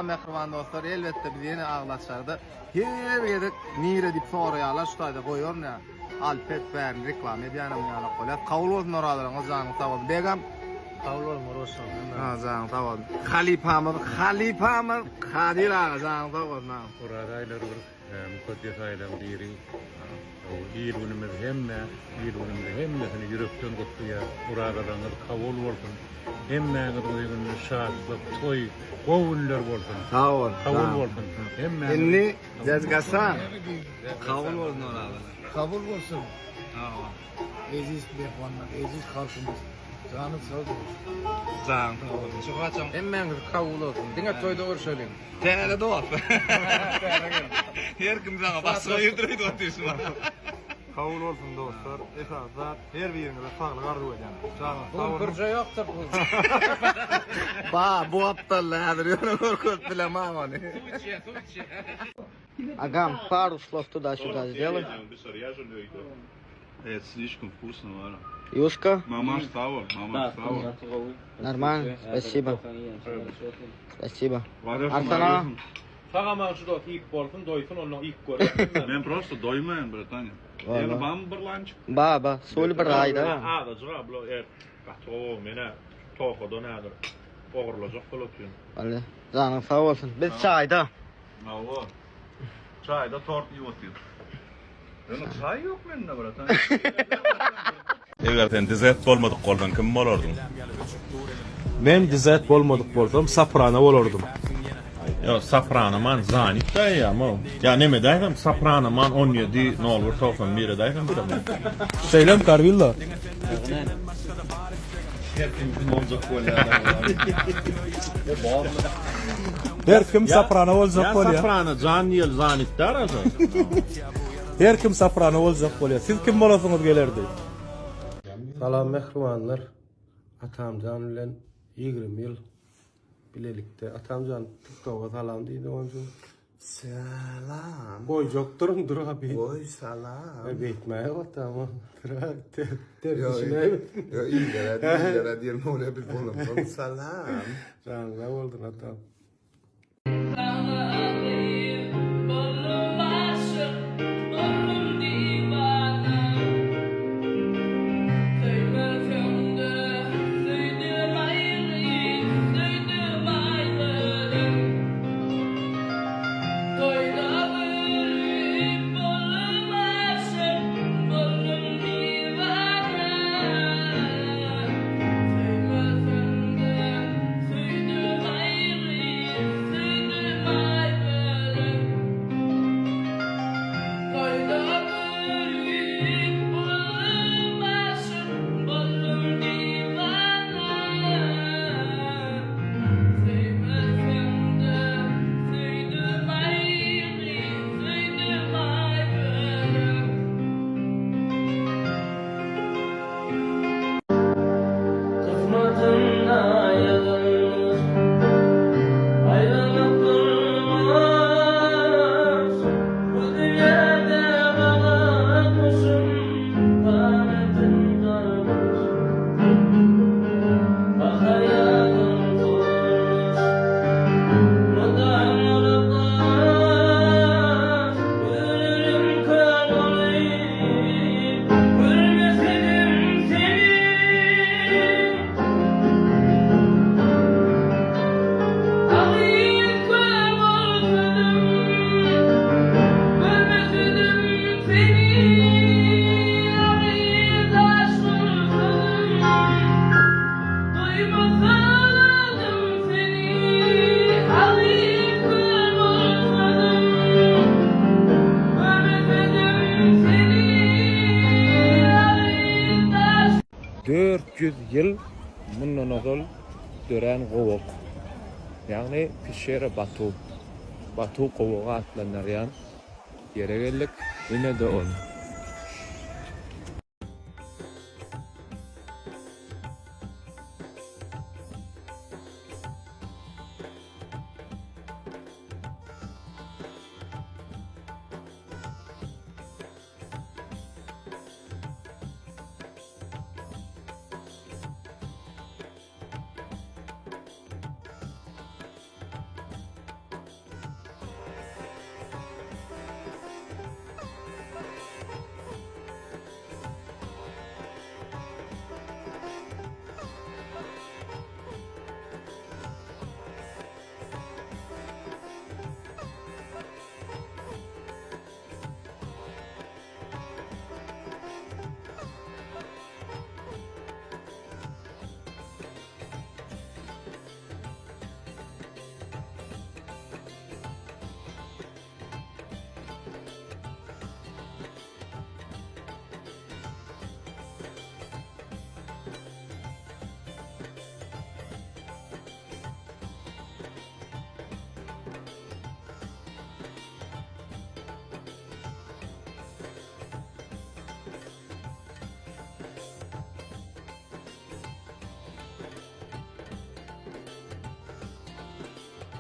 Mähriban dostlar, elbetde biz ýene agyz açarda her gezek nire diýip soraýarlar, şu taýda goýaryn ýa. Alpet bärini reklama edýänem ýalak bolýar. Kabul bolsun orazalaryňyz, janyňyz sag bolsun. Begam Kabul bolsun Roşan. Ha, janyň sag bolsun. Halypamyz, halypamyz Kadyr aga janyň sag bolsun agam. Oraz aýlary bir mukaddes aýlaryň biri. Il-günümiz hemme, il-günümizi hemmesini ýürekden gutlaýar. Orazalaryňyz kabul bolsun. Hemmäňiziň öýüňizde şatlyk, toý, gowy günler bolsun. Sag bol. Kabul bolsun. Hemmäňiz. Indi Jazgasan. Kabul bolsun orazalar. Kabul bolsun. Sag bol. Eziz mehmanlar, eziz halkymyz. Janyň sag bolsun. Janyň sag bolsun. Şu haçan hemmäňiz kabul bolsun. Diňe toýda görşeliň. Täze dost. Her kim saňa başga ýerdir öýdüp otyr şu wagt. Kabul bolsun dostlar. Esasy zat her biriňize saglyk arzuw edýän. Janyňyz sag bolsun. Pürje ýokdur bu. Ba, bu apdalla häzir ýöne görkezip bilemok ony. Suw içýär, suw içýär. Agam, пару слов туда-сюда сделай. Это слишком вкусно, Вара. Юшка, Mamaş sag bol, mamaş sag bol. нормально, спасибо. Спасибо. Barasyn, Arsana. barasyn. Sag-aman şu dost iýip bolsun, doýsun, ondan iýip görýän. Men prosto doýmaýan, bratanya. Ýene barmy bir lançik? Ba, ba, sul bir aýda. Azajyk a, bular er gaty gowy, men-ä tokadan häzir ogurlajak bolup otyryn. Boldy. Janyň sag bolsun. Biz çaýda. Hawa. Çaýda tort iýip otyrys. Ýöne çaý ýok mende, bratan. Eger sen Dizet bolmadyk bolsaň kim bolardyň? Men Dizet bolmadyk bolsam Soprano bolardym. Ýok, Soprano man zanit daýýam o. Ýa neme daýsam Soprano man 17 01 91 daýsam şonda. Şeýlemi Karwillo? Her kim kim boljak bolýar. Her kim Soprano boljak bolýar. Ýa Soprano jan diýeli zanit daraja. Her kim soprano boljak bolýar. Siz kim bolasyňyz gelerdi? Salam mähribanlar. Atamjan bilen 20 ýyl bilelikde. Atamjan TikToka salam diýdi oncu. Salam. Goýjakdyryn dur abi. Goý salam. E, beýtmäge otama. Dur abi. Ter, ter düşünäýme. Ýo, illere, illere diýen bolýar biz bolamsoň. Salam. Janyň sag bolsun atam. 400 ýyl mundan ozal dörän gowak, ýagny Pişera Batu, Batu gowagy atlandyrýan ýere geldik. Ine-de ol.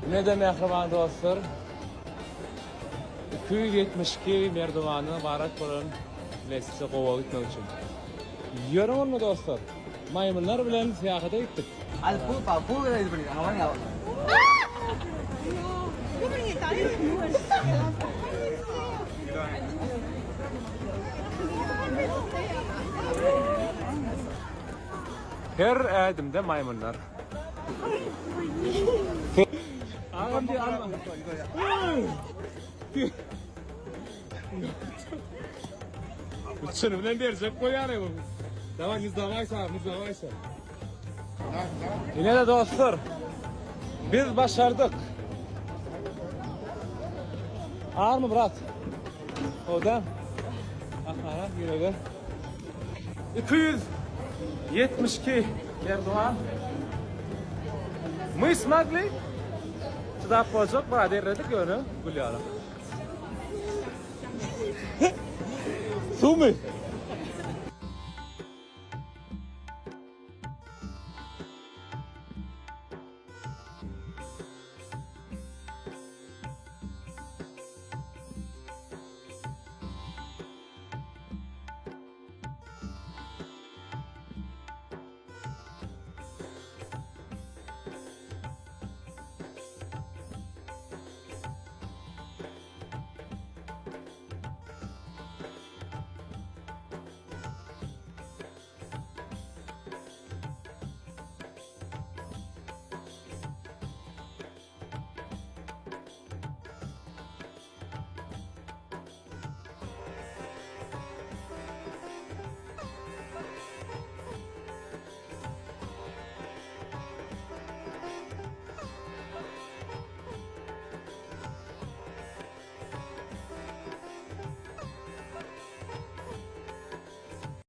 Ine-de mähriban dostlar, 272 merdiwandan ybarat bolan lestwica gowaga gitmek üçin. Ýörüň onda dostlar, maýmynlar bilen syýahata gitdik. Her ädimde maýmynlar. Agam diý alma. Çyny bilen berjek bolýar bu. Daway ne sdawaysa, ne sdawaysa. Ine-de dostlar, biz başardyk. Army brat? Odan. Aha, ýürege. 272 Erdogan. Мы smogli. Çydap boljak bar derredik ýöne gül ýaly. Suwmy?